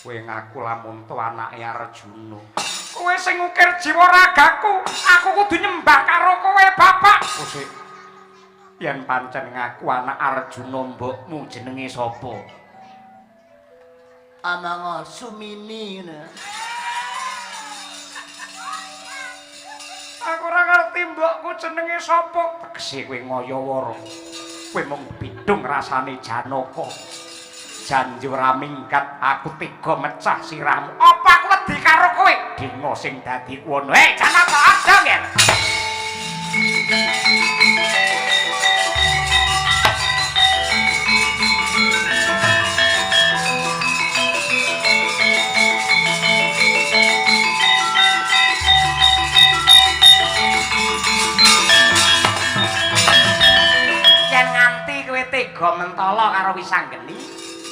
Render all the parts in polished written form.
Kowe ngaku lamun to anake Arjuna. Kowe sing ngukir jiwa ragaku, aku kudu nyembah karo kowe, Bapak. Kusik. Yen pancen ngaku anak Arjuna, mbokmu jenenge sapa? Amanga Sumini ngono. Aku ora ngerti mbokku jenenge sapa. Tegese kowe ngayawara. Kowe mung bidung rasane Janaka. Janji ora minggat, aku tega mecah sirahmu. Apa aku wedi karo kowe? Dinga sing dadi kuwono. Hei Janaka, aja ngen. Yen nganti kowe tega mentala karo Wisanggeni,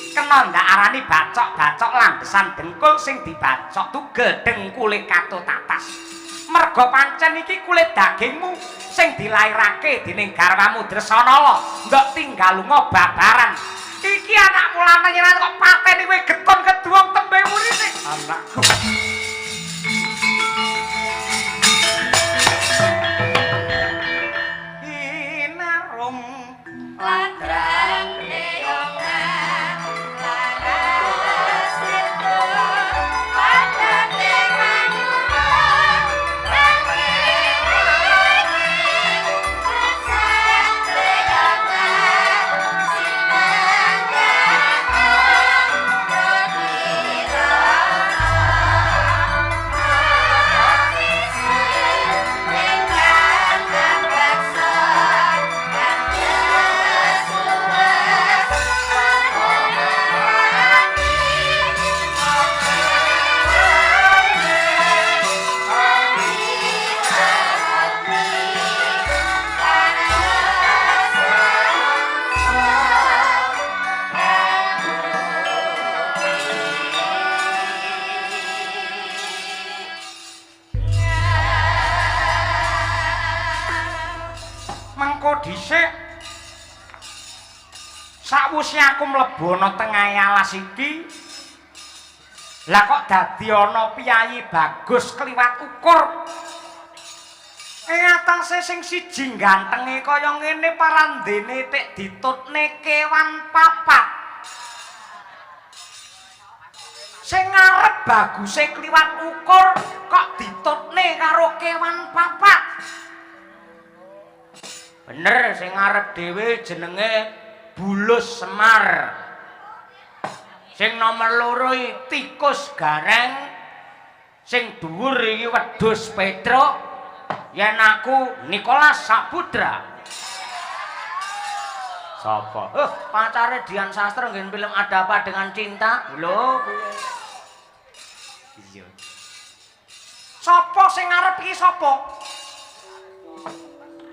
kena ndak arani bacok-bacok landesan dengkul sing dibacok tugel dengkule katut atas. Merga pancen iki kulit dagingmu sing dilairake dening garwamu Dresanala, ndok tinggal lunga babaran. Iki anakmu lanang yen kok pateni kowe geton keduwung tembe murine. Anakku. Inarum Ladrang Leyongan laras itu padane manurung rame Ladrang Leyongan sinangga Mengko dhisik sakwuse aku mlebu ana tengahe alas iki, lah kok dadi ana piyayi bagus kliwat ukur. Ing atase sing siji gantenge kaya ngene, parandene tek ditutne kewan papat. Sing ngarep baguse kliwat ukur kok ditutne karo kewan papat. Bener, sing ngarep dhewe jenenge Bulus Semar. Sing nomor loro iki Tikus Gareng. Sing dhuwur iki Wedhus Petruk. Yen aku Nicholas Saputra. Sapa? Oh, pacare Dian Sastro nggen film Ada Apa Dengan Cinta. Lho, piye? Iya. Sapa sing ngarep iki sapa?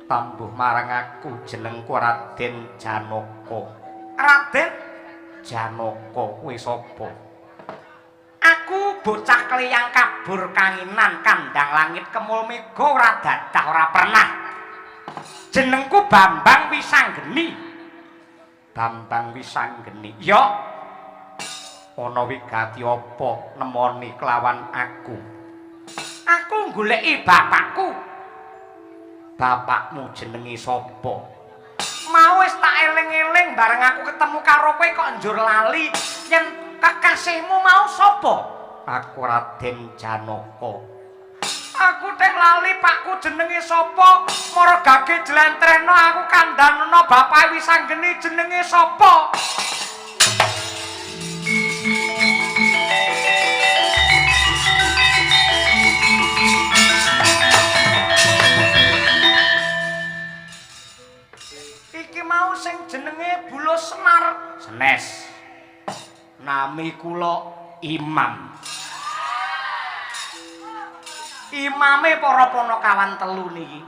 Tambuh marang aku, jenengku Raden Janaka. Raden Janaka kuwi sapa? Aku bocah kleyang kabur kanginan kandang langit kemul mega ora dadah ora pernah. Jenengku Bambang Wisanggeni. Bambang Wisanggeni. Ya. Ana wigati apa nemoni kelawan aku? Aku goleki bapakku. Bapakmu jenenge sapa? Mau wis tak eling-eling bareng aku ketemu karo kowe kok njur lali. Yen kekasihmu mau sapa? Aku Raden Janaka. Aku tek lali pakku jenenge sapa? Mara gage jlentrehno aku kandhanono bapake Wisanggeni jenenge sapa? Iki mau sing jenenge Bulus Semar. Senes. Nami kula Imam. Imame para panakawan telu niki.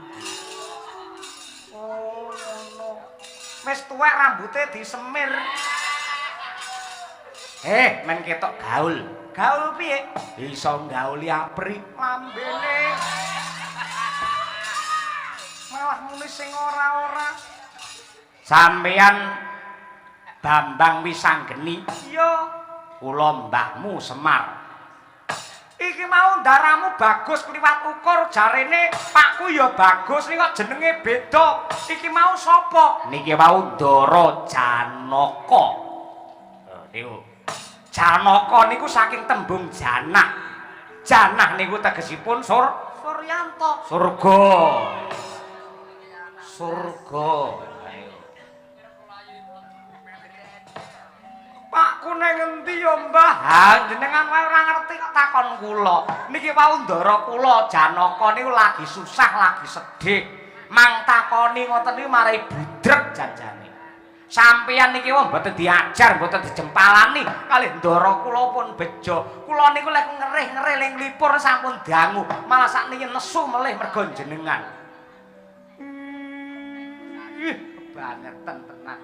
Oh, ngono. Wis tuwek rambute disemir. Men ketok gaul. Gaul piye? Iso gauli apri lambene. Malah muni sing ora-ora. Sampeyan Bambang Wisanggeni. Iya. Kula mbahmu Semar. Iki mau ndaramu bagus kliwat ukur jarene pakku ya bagus ning kok jenenge beda. Iki mau sapa? Niki wau Ndara Janaka. Niku. Janaka niku saking tembung janah. Janah niku tegesipun Suryanto. Surga. Surga. Pakku nang ngendi ya, Mbah? Ha, jenengan wae ora ngerti kok takon kula. Niki wau ndara kula Janaka niku lagi susah, lagi sedih. Mang takoni ngoten niku marai budrek janjane. Sampeyan niki wong mboten diajar, mboten dijempalani kalih ndara kula pun bejo. Kula niku lek ngerih-ngerih ling nglipur sampun dangu, malah sakniki nesu melih mergo jenengan. Ih, kebangetan tenan.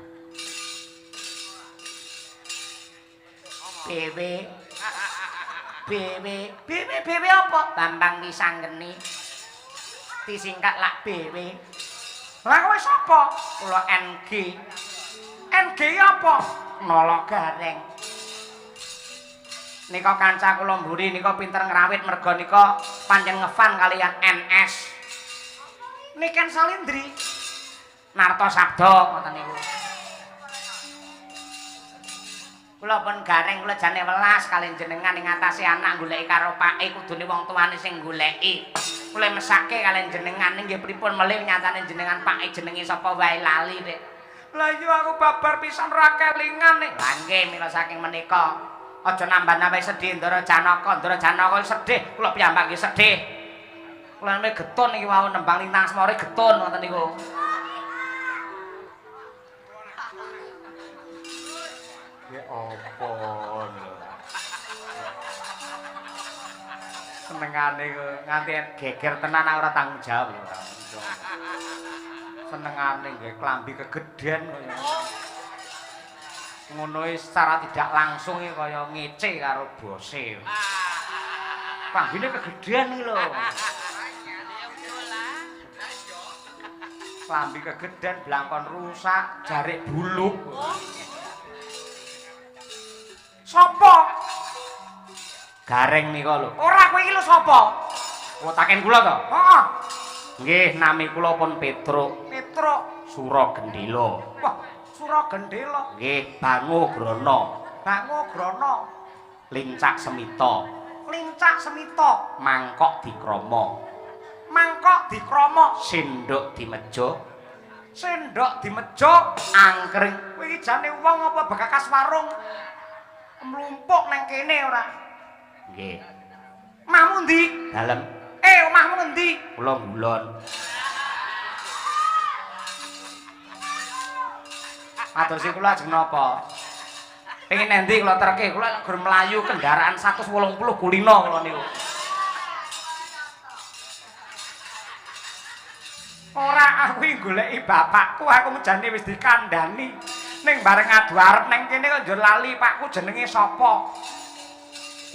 BW BW BW BW apa? Bambang Wisanggeni. Disingkat lak BW. Lah kowe sapa? Kula NG. NG apa? Nolo Gareng. Nika kanca kula mburi nika pinter ngrawit merga nika pancen ngefan kaliyan NS. Niken Salindri. Narto Sabdo ngoten niku. Kula pun Gareng kula jane welas kaliyan jenengan ing atase anak goleki karo pake kudune wong tuane sing goleki. Kula mesake kaliyan jenengan nggih pripun melih nyatane jenengan pake jenenge sapa wae lali rek. Lah iya aku babar pisan ra kelingan nek. Lah nggih mila saking menika aja nambah-nambah sedih Ndara Janaka, Ndara Janaka sedih, kula piyambak nggih sedih. Kula neme getun iki wau nembang lintang semore getun ngoten niku. Ya apa lho. Senengane nganti geger tenan ora tanggung jawab lho ora. Senengane nggih klambi kegedhen kaya ngono secara tidak langsung iki kaya ngece karo bose. Klambine kegedhen iki lho. Klambi kegedhen blangkon rusak, jarik buluk. Sopo? Gareng nika lho. Ora kowe iki lho sapa? Kula taken kula to? Heeh. Nggih, nami kula pun Petruk. Petruk Suragendela. Wah, Suragendela. Nggih, Bango Grana. Bango Grana. Lincak Semita. Lincak Semita. Mangkok dikrama. Mangkok dikrama. Sendok dimejo. Sendok dimejo. Angkring. Kowe iki jane wong apa bekakas warung? Mlumpuk nang kene ora? Nggih. Omahmu ndi? Dalem. Omahmu ngendi? Kula ngulon. Padosi kula ajeng napa? Pengin endi kula terke? Kula gur mlayu kendaraan 180 kulino kula niku. Ora aku iki goleki bapakku, aku jane wis dikandhani. Ning bareng adu arep nang kene kok njur lali pakku jenenge sapa?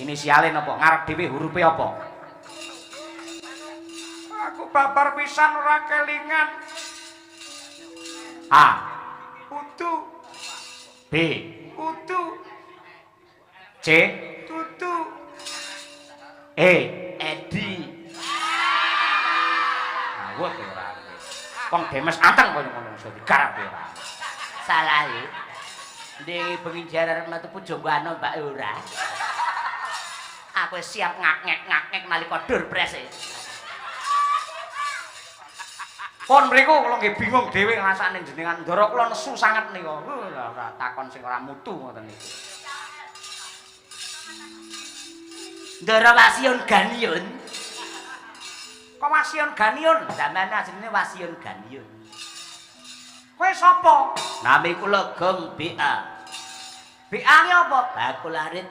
Inisiale napa? Ngarep dhewe hurufe apa? Aku babar pisan ora kelingan. A. Udu. B. Udu. C. Dudu. E. Edi. Awut ora. Wong demes anteng kaya ngono iso digarap ora. Salah e. Ndek bengi jaran metu pujangga Mbak ora. Aku siap ngakngek-ngakngek nalika durpres e. Pun mriku kula nggih bingung dhewe ngrasakne jenengan ndara kula nesu sanget nika. Ora takon sing ora mutu ngoten niku. Ndara Wasiun Ganiun. Kok Wasiun Ganiun? Sampeyan asline Wasiun Ganiun. Kowe sapa? Nami kula Gong BA. BA ki apa? Bakul arit.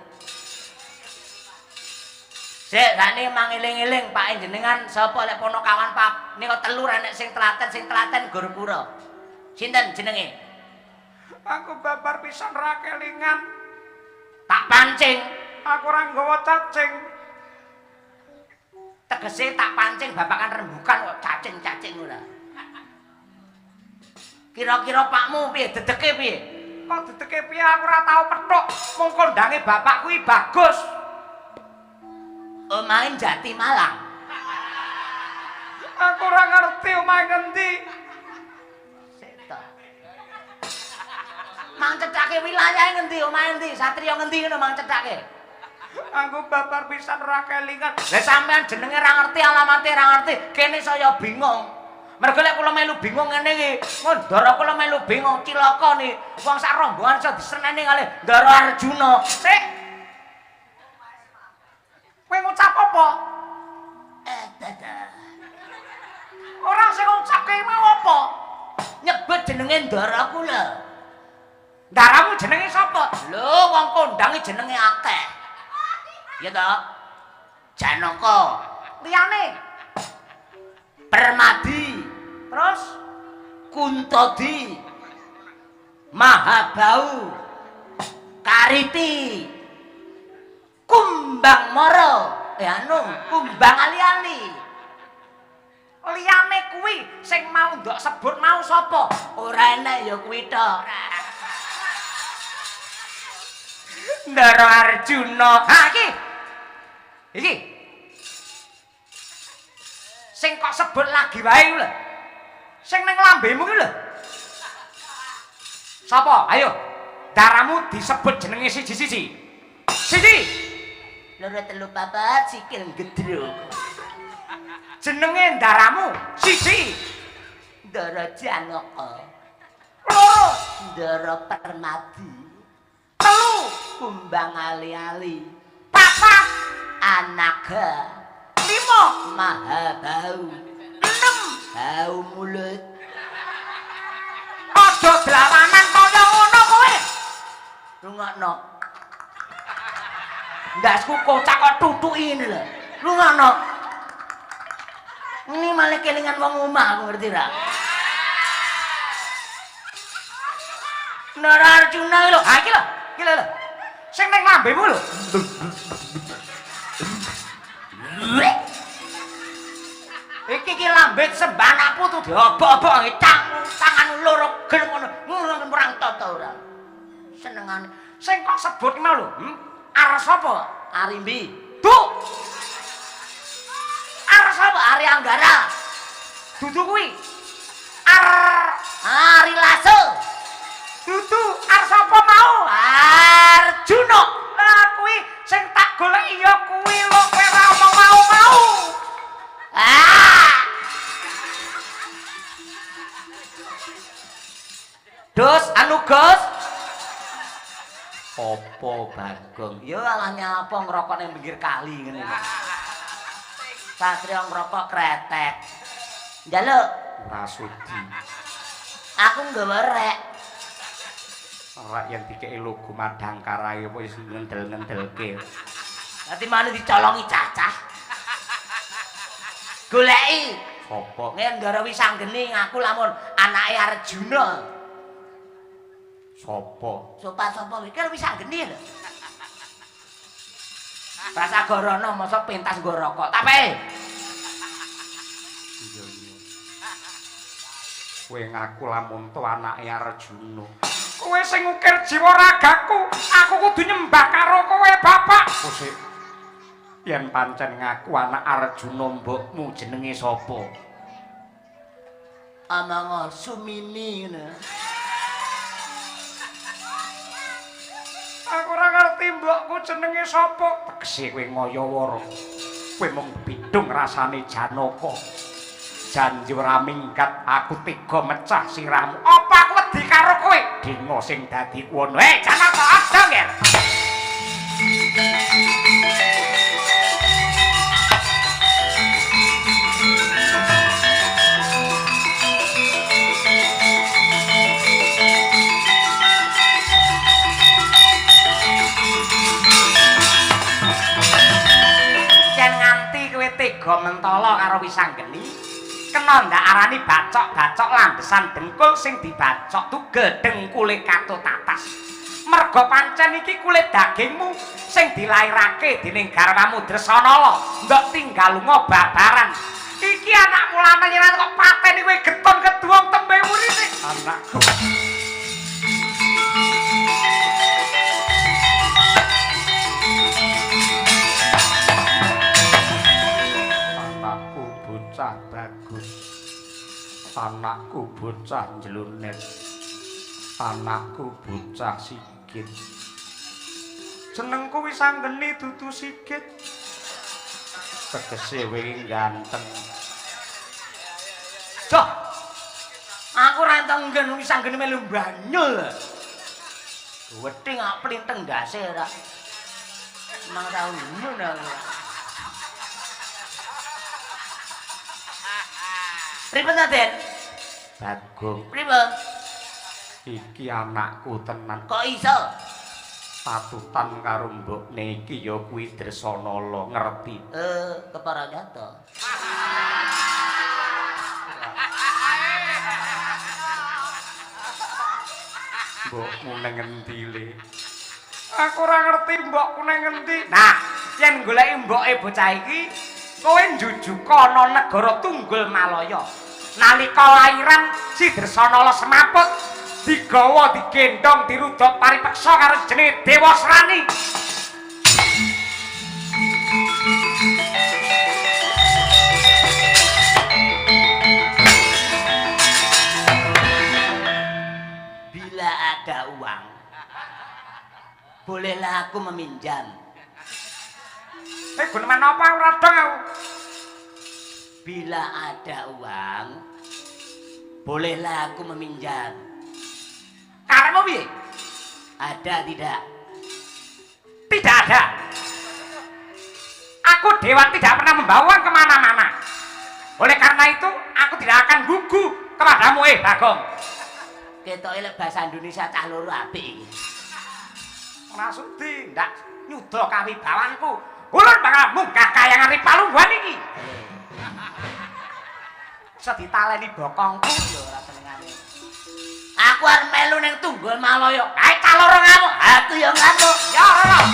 Sik, sakniki mangeling-eling pake jenengan sapa lek ponokawan pap nika telu ra nek sing telaten gur kura. Sinten jenenge? Aku babar pisan ra kelingan. Tak pancing. Aku ora nggawa cacing. Tegese tak pancing babakan rembukan kok cacing-cacing ora. Kira-kira pakmu piye dedeke piye? Kok dedeke piye aku ora tau petuk. Mung kondange bapak kuwi bagus. Omahe Jati Malang. Aku ora ngerti omahe ngendi. Sik to. Mang cethake wilayahe ngendi, omahe ngendi, satriya ngendi ngono mang cethake. Aku babar pisan ora kelingan. Lah sampean jenenge ora ngerti, alamate ora ngerti, kene saya bingung. Mergo lek kula melu bingung ngene iki, ndara kula melu bingung cilaka nih. Wong sak rombongan iso diseneni kalih Ndara Arjuna. Sik. Kowe ngucap apa? Eh, dadah. Ora sing ngucapke mau apa? Nyebut jenenge ndara kula. Ndaramu jenenge sapa? Lho, wong kondange jenenge akeh. Ya toh? Janaka, Liyane. Permadi, Terus Kuntadi, Mahabau, Kariti, Kumbang Moro, anu, Kumbang Ali-ali. Liyane kuwi sing mau ndok sebut mau sapa? Ora enek ya kuwi tok. Ndara Arjuna. Ha iki. Iki. Sing kok sebut lagi wae lho. Sing ning lambemu kuwi lho. Sapa? Ayo. Daramu disebut jenenge siji-siji. Siji. Loro telu papat sikil gedruk. Jenenge ndaramu siji. Ndara Janaka, Loro. Ndara Permadi, Telu. Kumbang Ali-ali, Papat. Anaga, Lima. Mahabau, Enem. Bau mulut. Aja dlawanan kaya ngono kowe. Rungokno. Ndasku kocak kok tutuki ngene lho. Rungokno. Ini malah kelingan wong omah aku ngerti ra. Ndara Arjuna lho. Ha iki lho, iki lho. Sing ning lambemu lho. Iki ki lambe sembah anak putu diobok-obok tangan loro gel ngono. Ngono perang tata ora. Senengane Sing kok sebut mau lho, Arep sapa? Arimbi. Du. Arep sapa? Ari Anggara. Dudu kuwi. Ar Ari Lasso. Dudu arep sapa mau? Arjuna. Lah kuwi sing tak goleki ya kuwi lho, kowe ora omong mau-mau. Ah! Dos anu Gus. Apa Bagong? Ya alah nyapa ngrokok ning pinggir kali ngene lho. Satria ngrokok kretek. Njaluk Ora sudi. Aku nggawa rek. Ora yen dikeki logo Madangkara wis ngendel-ngendelke. Dadi mane dicolongi cacah. Goleki Sapa? Ndara Wisanggeni ngaku lamun anake Arjuna. Sapa? Sapa-sapa iki Wisanggeni lho. Rasa gorono mosok pentas nggo rokok. Tape. Iya iya. Kowe ngaku lamun to anake Arjuna. Kowe sing ngukir jiwa ragaku, aku kudu nyembah karo kowe, Bapak. Kusik. Yen pancen ngaku anak Arjuna, mbokmu jenenge sapa? Amanga Sumini ngono. Aku ora ngerti mbokku jenenge sapa. Tegese kowe ngayawara. Kowe mung bidung rasane Janaka. Janji ora minggat aku tega mecah sirahmu. Apa aku wedi karo kowe? Dinga sing dadi kuwono. Janaka aja nger. Yen nganti kowe tega mentala karo Wisanggeni, kena ndak arani bacok-bacok landesan dengkul sing dibacok tugel dengkule katutatas. Merga pancen iki kulit dagingmu sing dilairake dening garwamu Dresanala, ndok tinggal lunga babaran. Iki anakmu lanang yen kok pateni kowe getun keduwung tembe murine. Anakku. bocah bagus. Anakku bocah njlunet. Anakku bocah Sigit. Jenengku Wisanggeni dudu Sigit. Tegese wingi ganteng. Joh. Aku ora entuk nggen Wisanggeni melu banyul. Wedi ngak plinteng ndase ora. Emang tau ngono aku. Pripun ta, Den? Bagong. Pripun? Iki anakku tenan. Kok iso? Patutan karo mbokne iki ya kuwi Dresanala, ngerti? Kepara nyata. Mbokmu nang ngendi le? Aku ora ngerti mbokku nang ngendi. Nah, yen goleki mboke bocah iki, kowe njujuka ana negara Tunggul Malaya. Nalika lairan si Dresanala semaput digawa digendhong diruduk paripeksa karo jenenge Dewasrani. Bila ada uang, bolehlah aku meminjam. Guneman apa ora dong aku? Bila ada uang, bolehlah aku meminjam. Karepmu piye? Ada tidak? Tidak ada. Aku dewa tidak pernah membawa uang kemana-mana. Oleh karena itu, aku tidak akan gugu kepadamu, Bagong. Ketoke lek bahasa Indonesia cah loro apik iki. Ora sudi ndak nyuda kawibawanku. Ulun bakal munggah kayangan palungguhan iki. Iso ditaleni bokongku lho ora senengane. Aku arep melu ning Tunggul Malaya. Kae cah loro ngamuk. Aku ya ngamuk. Ya ora.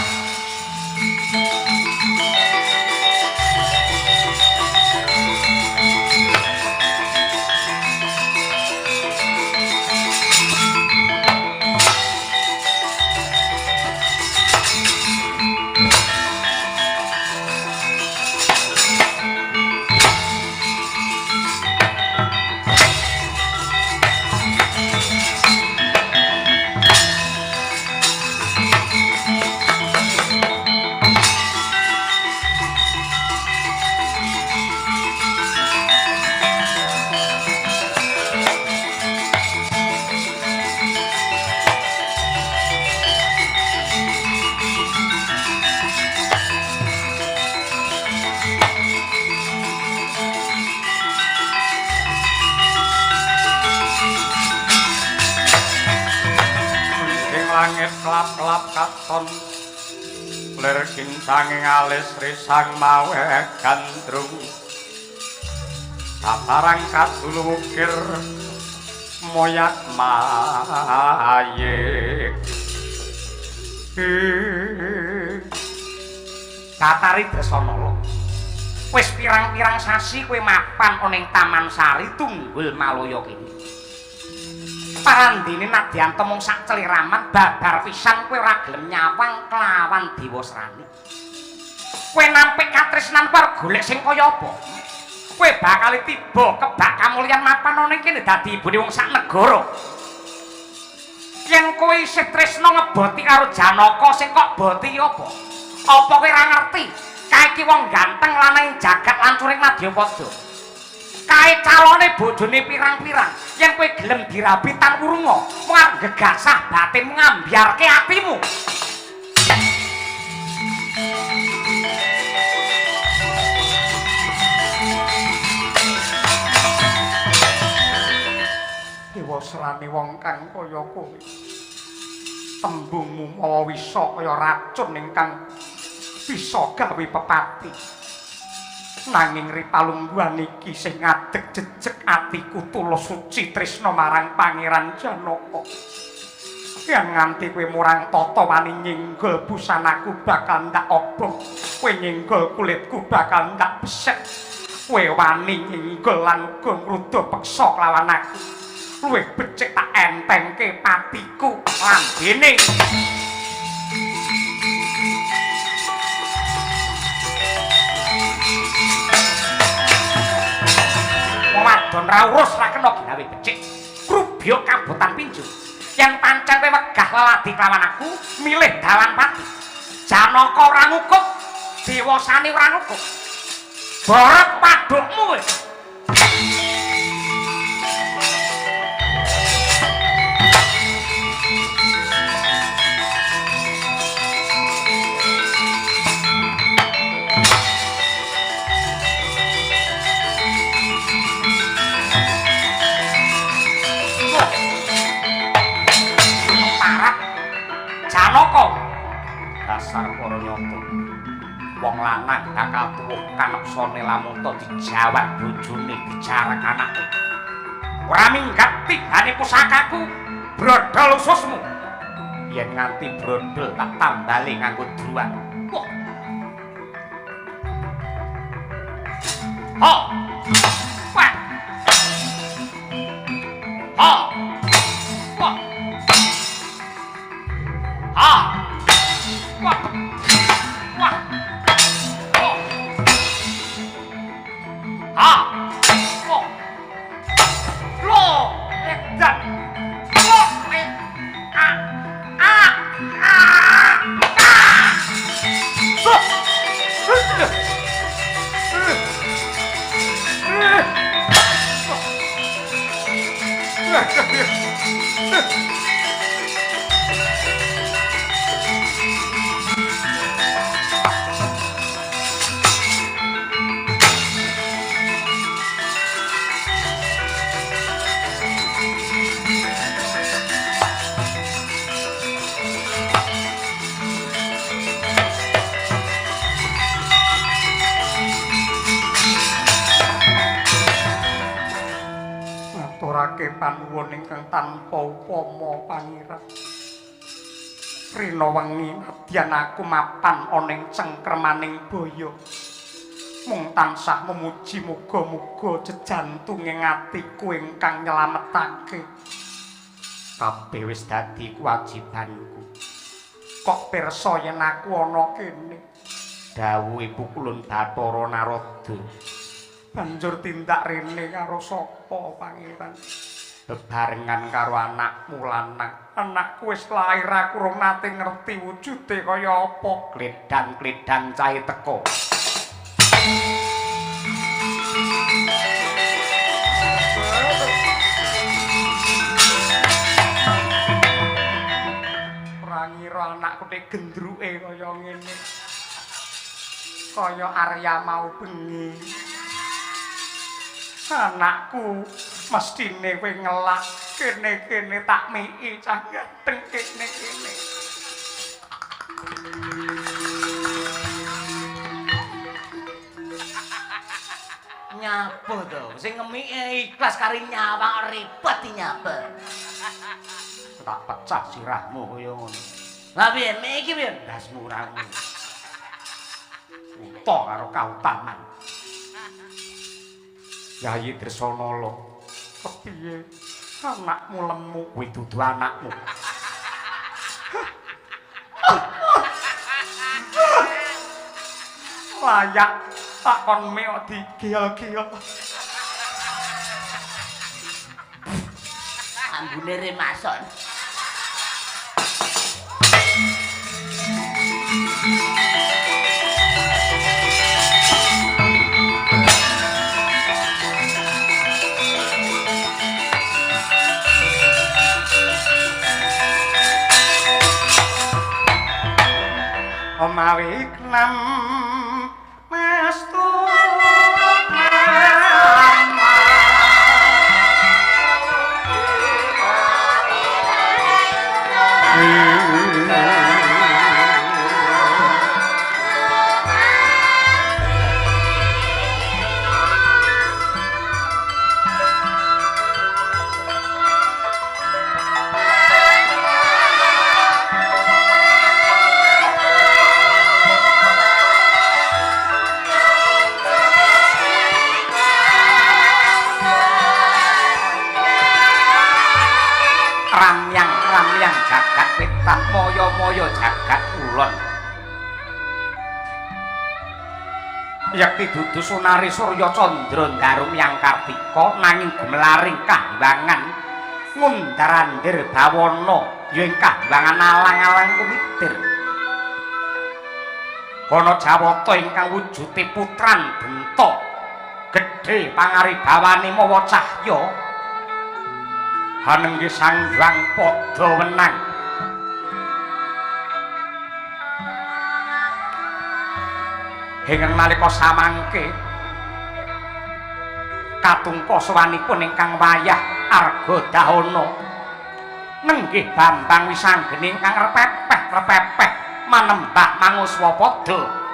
Ing langit kelap-kelap katon lir kincanging alis risang mawe gandrung sabarang kadulu wukir moyak mayik. Batari Dresanala, wis pirang-pirang sasi kowe mapan ana ing Taman Sari Tunggul Malaya kene. Parandene nadyan temung sak celiraman babar pisan kowe ora gelem nyawang kelawan Dewasrani. Kowe nampik katresnan arep golek sing kaya apa? Kowe bakal tiba kebak kamulyan mapan ana ing kene dadi ibune wong sak negara. Yen kowe isih tresna ngeboti karo Janaka sing kok boti apa? Apa kowe ora ngerti? Kae iki wong ganteng lanang jagat lancuring madyapada. Kae calone bojone pirang-pirang. Yen kowe gelem dirabi tan wurunga, mung arep gegasah batinmu ngambyarke atimu. Dewasrani wong kang kaya kowe. Tembungmu mawa wisa kaya racun ingkang bisa gawe pepati. Nanging ripalungguhan iki sing ngadeg jejeg atiku tulus suci tresna marang Pangeran Janaka. Yen nganti kowe murang tata wani nyinggol busanaku bakal ndak obong. Kowe nyinggol kulitku bakal ndak besek. Kowe wani nyinggol lan uga ngruda peksa kelawan aku. Luwih becik tak entengke patiku lambene. Tuladha ra urus ra kena ginawe becik. Krubyuk kabotan pinju. Yen pancen kowe wegah leladi kelawan aku, milih dalan pati. Janaka ora ngukup, dewasane ora ngukup. Borot padukmu kowe. Parat Janaka dasar para nyata wong lanang bakal tuwuh kaneksane lamun ta dijawat bojone dijarek anake ora minggat tibane pusakaku brodol ususmu yen nganti brodol tak tambali nganggo druwan. Wah. Ha. Wah. Ha. Wah. Ha. Wah. Wah. Oh. Ha. Oh. Lo, edan. Lo, eh. A. A. A. A. Tuh. Ngaturake panuwun ingkang tanpa upama pangeran. Rina wengi nadyan aku mapan ana ing cengkremaning baya. Mung tansah memuji muga-muga jejantunging atiku ingkang nyelametake. Kabeh wis dadi kewajibanku. Kok pirsa yen aku ana kene? Dawuhe Pukulun Bathara Narada. Banjur tindak rene karo sapa pangeran? Bebarengan karo anakmu lanang. Anakku wis lair aku rung nate ngerti wujude kaya apa. Kledang-kledang cahe teko. Ora ngira anakku nek gendruke kaya ngene. Kaya Arya mau bengi. Anakku mestine kowe ngelak kene-kene tak miki cah ganteng kene-kene. Nyapa to? Sing ngemike ikhlas kari nyawang repot nyapa. Tak pecah sirahmu kaya ngono. Lah piye miki piye? Ndasmu ora ngono. Uta karo kautaman. Yayi Dresanala, kepiye anakmu lemu kuwi dudu anakmu. Layak tak kon meok digiyel-giyel. Ambune remason. Omawi knam mastu Yekti dudu sunari Surya Candra Ndarum Yang Kartika nanging gumelaring kahyangan ngundar-andir bawana ya ing kahyangan alang-alang kumitir. Ana Jawata ingkang wujude putran Benta gedhe pangaribawane mawa cahya hanengge Sang Hyang Padha Wenang. Ingkang nalika samangke katungka sowanipun ingkang wayah Arga Dahana nenggih Bambang Wisanggeni ingkang repepeh-repepeh manembah manguswa padha.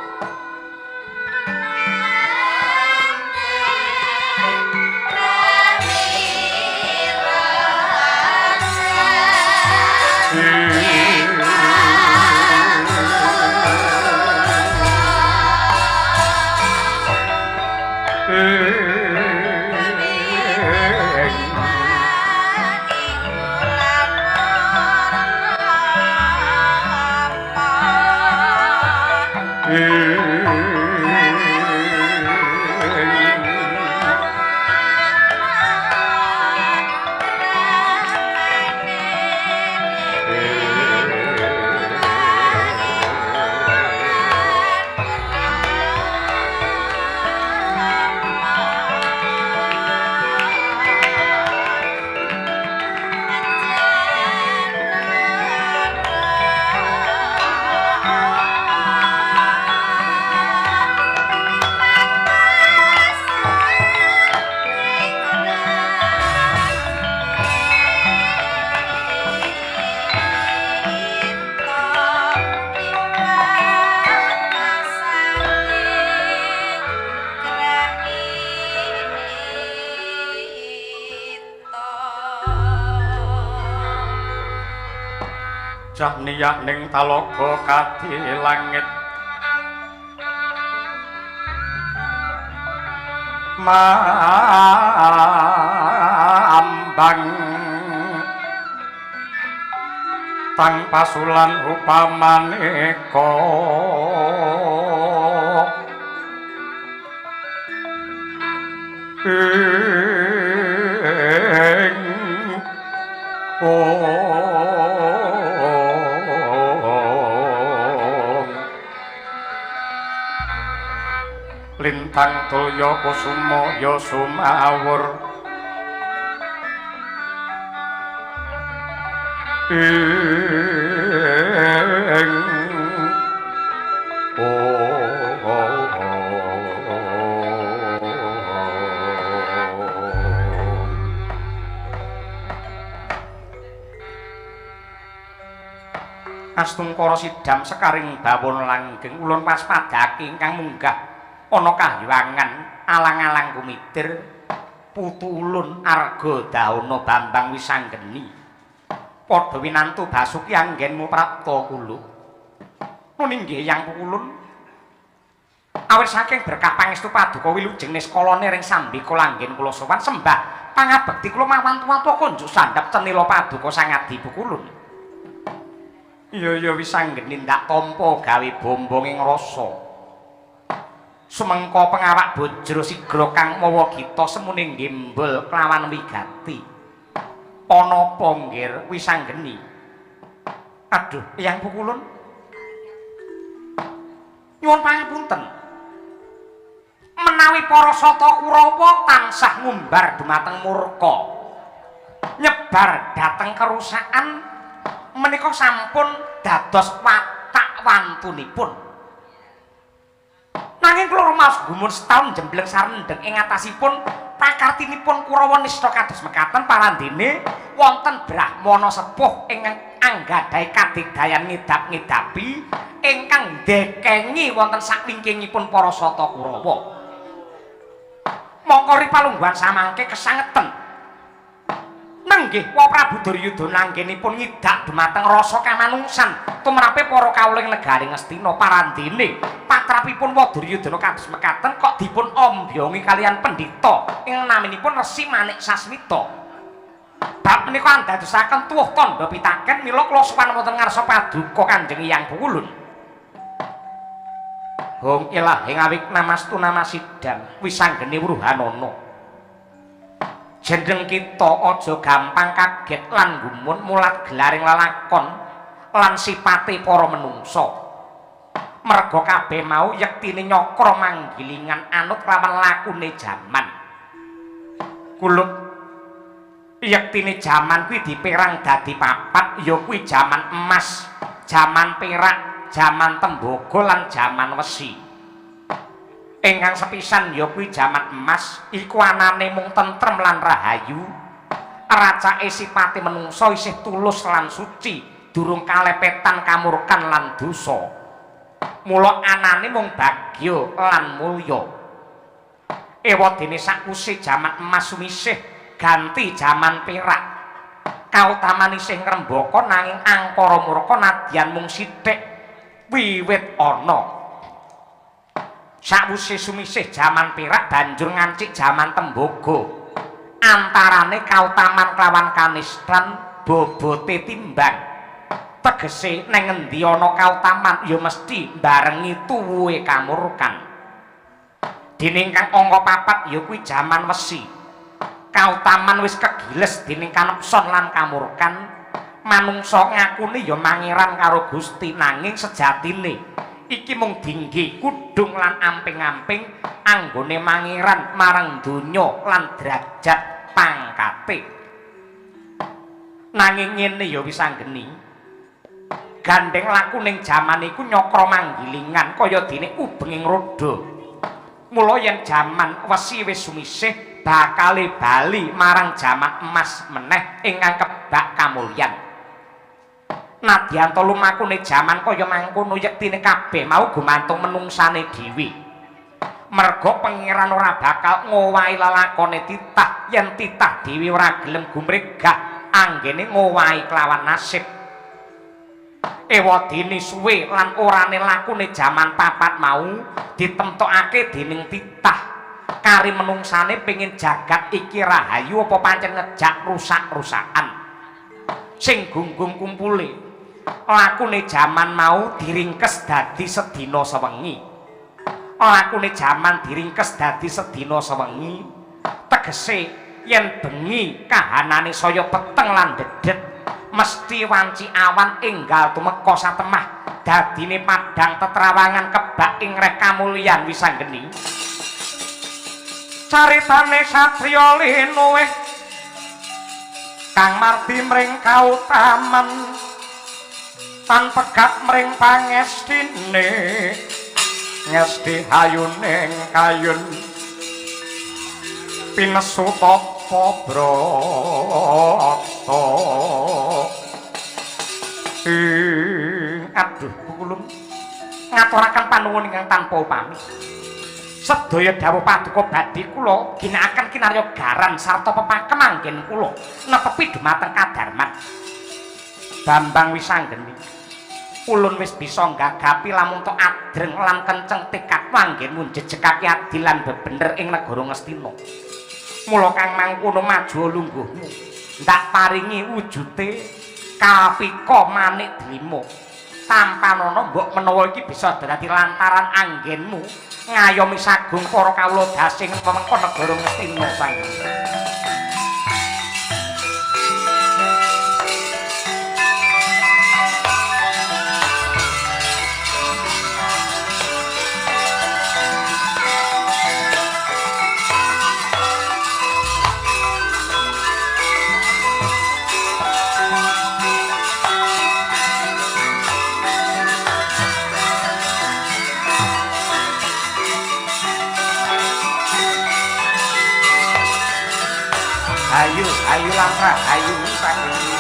Cahniyak ning talaga kadi langit mambang tang pasulan upamaneka ing lintang tulya kusuma ya sumawur ing Astungkara sidam sekaring bawon langgeng ulun paspadake ingkang munggah ana kahyangan alang-alang kumitir putu ulun Arga Dahana Bambang Wisanggeni padha winantu Basuki anggenmu prapta kula. Nun inggih Yang Pukulun, awit saking berkah pangestu paduka wilujeng niskalane ring sambika langgen kula sowan sembah pangabekti kula mawantu-wantu kunjuk sandhap cenila paduka Sang Adi Pukulun. Iya iya Wisanggeni ndak tampa gawe bombong ing rasa. Sumengka pengawak bojro sigra kang mawa gita semune gembul kelawan wigati. Ana apa nggir Wisanggeni? Aduh, Eyang Pukulun. Nyuwun pangapunten. Menawi para sata Kurawa tansah ngumbar dumateng murka, nyebar dhateng kerusakan menika sampun dados watak wantunipun. Nanging kula rumaos gumun setahun jembleng sarendheng ing atasipun pakartinipun Kurawa nista kados mekaten parandene wonten brahmana sepuh ingkang anggadhahi kadigdayan ngidap-ngidapi ingkang ndekengi wonten sakwingkingipun para sata Kurawa. Mongko ripalungguhan samangke kesangeten. Nenggih wa Prabu Duryudana anggenipun ngidak dumateng rasa kamanungsan tumrape para kawula ing negari Ngastina parandene patrapipun wa Duryudana kados mekaten kok dipun ombyongi kalian pendhita ing naminipun Resi Manik Sasmita. Bab menika andadosaken tuwuh tandha pitaken mila kula sowan wonten ngarsa paduka Kanjeng Hyang Pukulun. Hong ilahi ngawik namastu namasidam wisanggeni wuruhanana. Jeneng kita aja gampang kaget lan gumun mulat gelaring lelakon lan sipate para menungsa. Merga kabeh mau yektine nyakra manggilingan anut lawan lakune jaman. Kulup yektine jaman kuwi diperang dadi papat, ya kuwi jaman emas, jaman perak, jaman tembaga lan jaman wesi. Ingkang sepisan ya kuwi jaman emas, iku anane mung tentrem lan rahayu. Racake sipate menungsa isih tulus lan suci, durung kalepetan kamurkan lan dosa. Mula anane mung bagya lan mulya. Ewadene sakwise jaman emas sumisih ganti jaman perak. Kautaman isih ngrembaka nanging angkara murka nadyan mung sithik wiwit ana. Sakwise sumisih jaman perak banjur ngancik jaman tembaga. Antarane kautaman kelawan kanistan bobote timbang. Tegese neng ngendi ana kautaman ya mesti barengi tuwuhe kamurkan. Dening kang angka papat ya kuwi jaman wesi. Kautaman wis kegiles dening kanepson lan kamurkan. Manungsa ngakune ya mangeran karo Gusti, nanging sejatine iki mung dinggi kudung lan amping-amping anggone mangeran marang donya lan derajat pangkate. Nanging ngene ya wis anggeni, gandeng laku ning jaman iku nyakra manggilingan kaya dene ubenging roda. Mula yen jaman wesi wis sumisih bakale bali marang jaman emas meneh ingkang kebak kamulyan. Nadyan ta lumakune jaman kaya mangkono yektine kabeh mau gumantung menungsane dhewe. Merga pangeran ora bakal ngowahi lelakone titah yen titah dhewe ora gelem gumregah anggene ngowahi kelawan nasib. Ewadene suwe lan orane lakune jaman papat mau ditemtokake dening titah. Kari menungsane pengin jagat iki rahayu apa pancen ngejak rusak-rusakan. Sing gunggung kumpule lakune jaman mau diringkes dadi sedina sewengi. Lakune jaman diringkes dadi sedina sewengi. Tegese yen bengi kahanane saya peteng lan dedet, mesti wanci awan enggal tumeka satemah dadine padhang tetrawangan kebak ing reh kamulyan wisanggeni. Caritane satriya linuwih kang mardi mring kautaman tan pegat mring pangestine ngesti hayuning kayun pinesu tapa brata. Aduh kulun ngaturaken panuwun ingkang tanpa upami. Sedaya dawuh paduka badhe kula ginakaken kinarya garan sarta pepakem anggen kula netepi dumateng kadarman. Bambang Wisanggeni, ulun wis bisa nggagapi lamun tok adreng lan kenceng tekad anggenmu njejegake adil lan bebener ing negara Ngastina. Mula kang mangkono maju lungguhmu ndak paringi wujute kapika manik delima. Tampanana mbok menawa iki bisa dadi lantaran anggenmu ngayomi sagung para kawula dasing wewengkon negara Ngastina sanggeng. Ayu, ayu lamrah, ayu saking.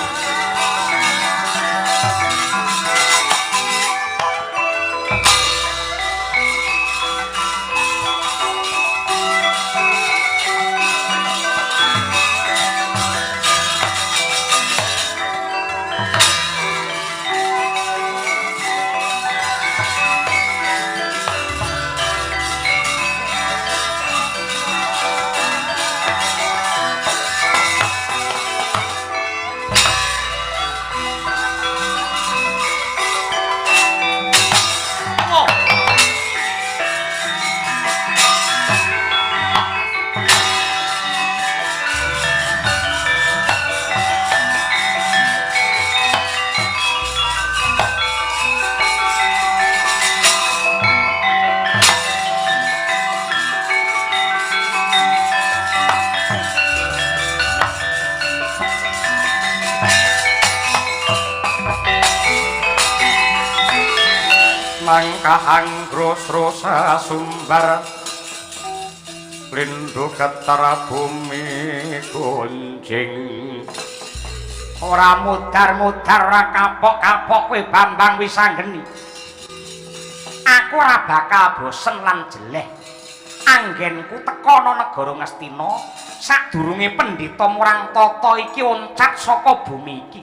Langkahang grosrosa sumbar lindu getar bumi gonjing. Ora mudar-mudar ora kapok-kapok kowe Bambang Wisanggeni. Aku ora bakal bosen lan jeleh. Anggenku teka ana negara Ngastina sadurunge pendhita murang tata iki oncat saka bumi iki.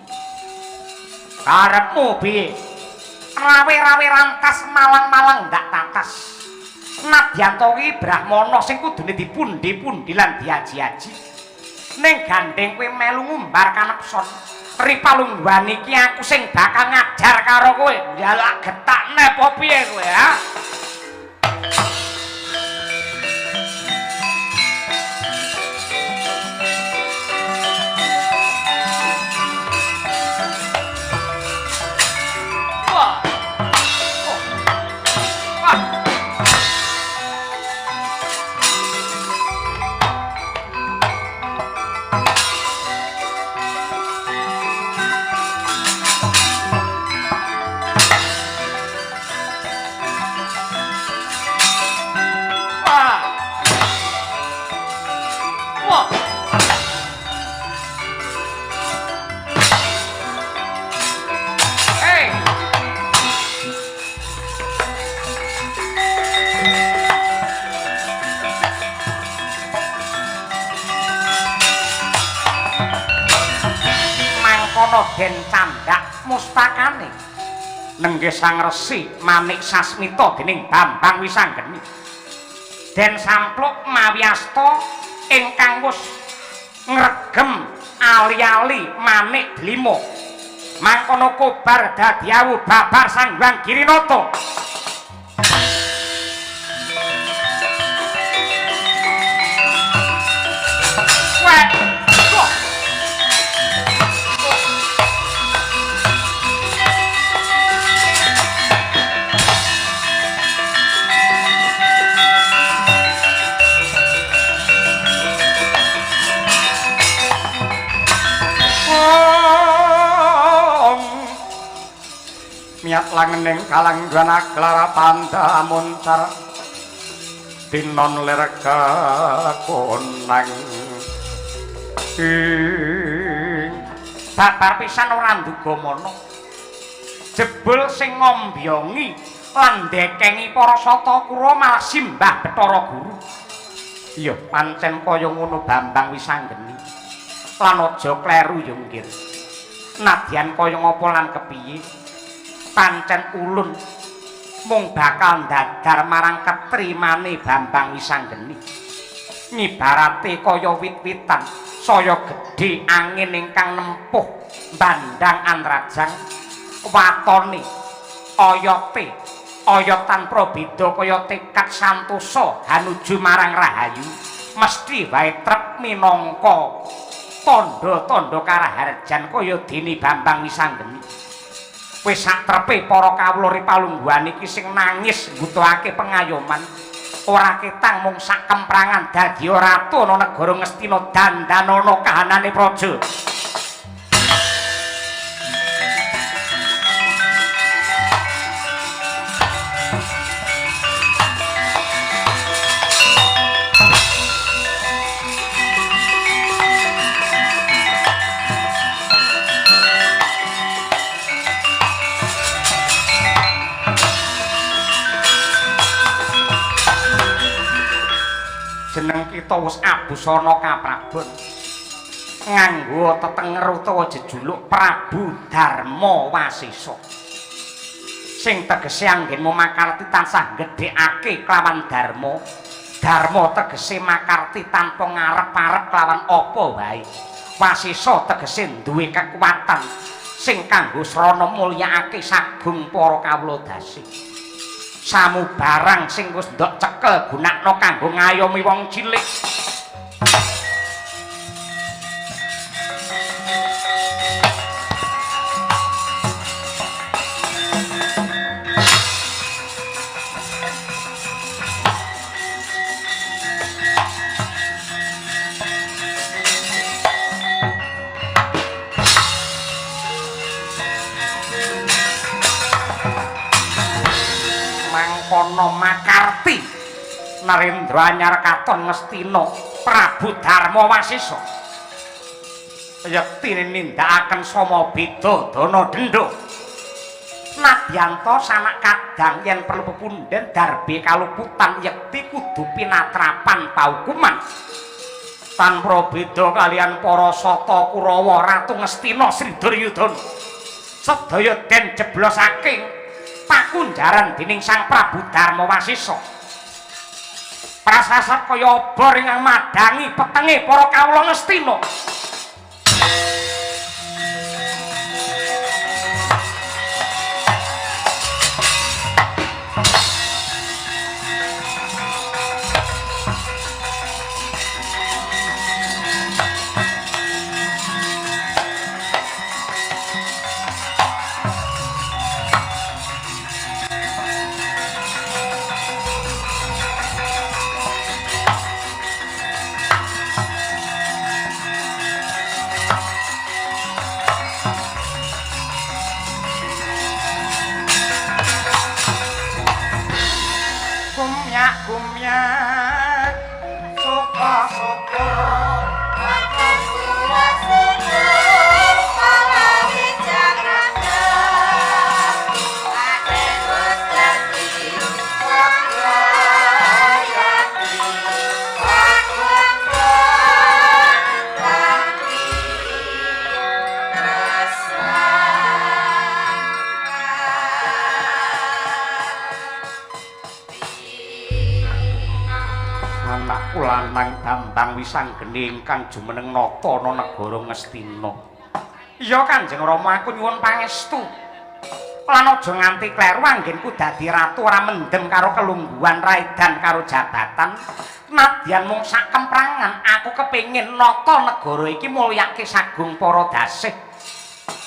Karepmu piye? Rawe-rawe rantas malang-malang ndak tatas. Nadyan to ki brahmana sing kudune dipundi-pundi lan diaji-aji. Ning gandeng kowe melu ngumbar kanepson. Ripalungguhan iki aku sing bakal ngajar karo kowe. Njaluk getakne apa piye kowe, ha? Wah. Oh. Wah. Wah. Wah. Hey. Mangkono den candhak mustakane nenggih Sang Resi Manik Sasmita dening Bambang Wisanggeni. Den sampluk mawi asta ingkang wis ngregem ali-ali manik delima. Mangkono kobar dadi awu babar Sang Hyang Girinata. Weh. Wah. Om. Miat langening kalanggan aklara panda muncar dinon lir kekonang ing babar pisan ora nduga mana jebul sing ngombyongi lan ndekengi para Satakura malah simbah Bathara Guru. Iya pancen kaya ngono Bambang Wisanggeni. Lan aja kleru ya nggir. Nadyan kaya ngapa lan kepiye pancen ulun mung bakal ndadar marang ketrimane Bambang Wisanggeni. Ngibarate kaya wit-witan saya gedhe angin ingkang nempuh bandang anrajang watone oyote oyotan probeda kaya tekad santosa hanuju marang rahayu mesti wae trep minangka tandha-tandha karaharjan kaya dene Bambang Wisanggeni. Wis sak trepe para kawula ripalungguhan iki sing nangis mbutuhake pengayoman ora ketang mung sak kemprangan dadi ratu ana negara Ngastina dandanana kahanane praja. Jeneng kita wis abusana kaprabon nganggo tetenger utawa jejuluk Prabu Darma Wasesa sing tegese anggenmu makarti tansah gedhekake kelawan dharma. Dharma tegese makarti tanpa ngarep-arep kelawan apa wae. Wasesa tegese duwe kekuatan sing kanggo srana mulyakake sagung para kawula dasi. Samubarang sing wis ndok cekel gunakno kanggo ngayomi wong cilik. Brahmana Makarti Narendra anyar katon Ngastina Prabu Darma Wasesa yektine nindakaken sama beda dana denda. Nadyanta sanak kadang yen perlu pepundhen darbe kaluputan yekti kudu pinatrapan paukuman tanpa beda kalian para Sata Kurawa Ratu Ngastina Sri Duryudana sedaya den jeblosake pakunjaran dening Sang Prabu Darma Wasesa. Prasasat kaya obor ingkang madhangi petenge para kawula Ngastina. Kumyak suka syukur lanang Bambang Wisanggeni ingkang jumeneng nata ana negara Ngastina. Iya Kanjeng Rama, aku nyuwun pangestu. Lan aja nganti kleru anggenku dadi ratu ora mendem karo kelungguhan raidan karo jabatan. Nadyan mung sakemprangan aku kepengin nata negara iki mulyake sagung para dasih.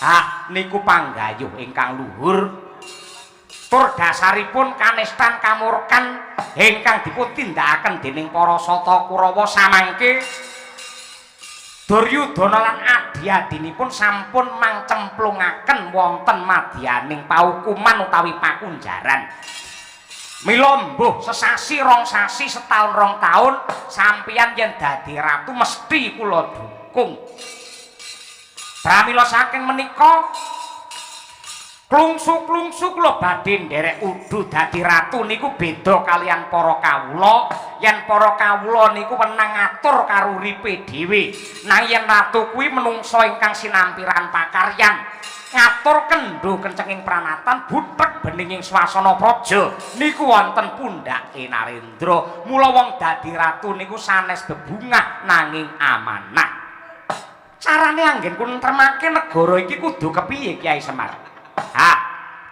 Ah, niku panggayuh ingkang luhur. Tur dasaripun kanistan kamurkan ingkang dipun tindakaken dening para Sata Kurawa samangke Duryudana lan adi-adinipun sampun mangcemplungaken wonten madyaning paukuman utawi pakunjaran. Mila mbuh sesasi rong sasi setahun rong taun sampeyan yen dadi ratu mesti kula dukung. Pramila saking menika klungsu-klungsu kula badhe nderek udu dadi ratu niku beda kalian para kawula. Yen para kawula niku wenang ngatur karo uripe dhewe, nanging yen ratu kuwi menungsa ingkang sinampiran pakaryan, ngatur kendho kencenging pranatan buthek beninging swasana praja niku wonten pundhake Narendra. Mula wong dadi ratu niku sanes bebungah nanging amanah. Carane anggenku nentremake negara iki kudu kepiye Kyai Semar? Ha,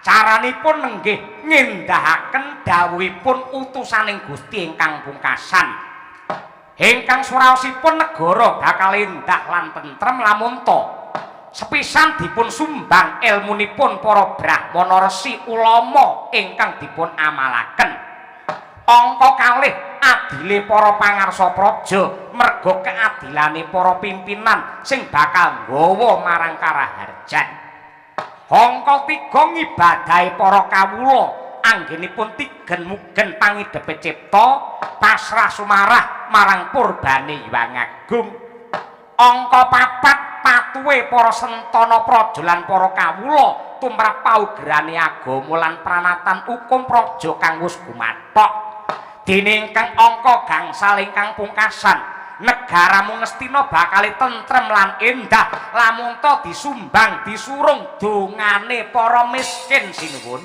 caranipun nenggih ngendahaken dawuhipun utusaning Gusti ingkang pungkasan. Ingkang suraosipun negara bakal endah lan tentrem lamun ta sepisan dipun sumbang elmunipun para brahmana resi ulama ingkang dipun amalaken. Angka kalih adile para pangarsa praja merga keadilane para pimpinan sing bakal nggawa marang karaharjan. Angka tiga ngibadahe para kawula anggenipun tigen mugen pangidepe cipta pasrah sumarah marang purbane Hyang Agung. Angka papat patuhe para sentana praja lan para kawula tumrap paugerane agama lan pranatan hukum praja kang wis gumathok. Dene ingkang angka gangsal ingkang pungkasan, negaramu Ngastina bakal tentrem lan endah lamun ta disumbang disurung dongane para miskin sinuwun.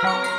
Thank you.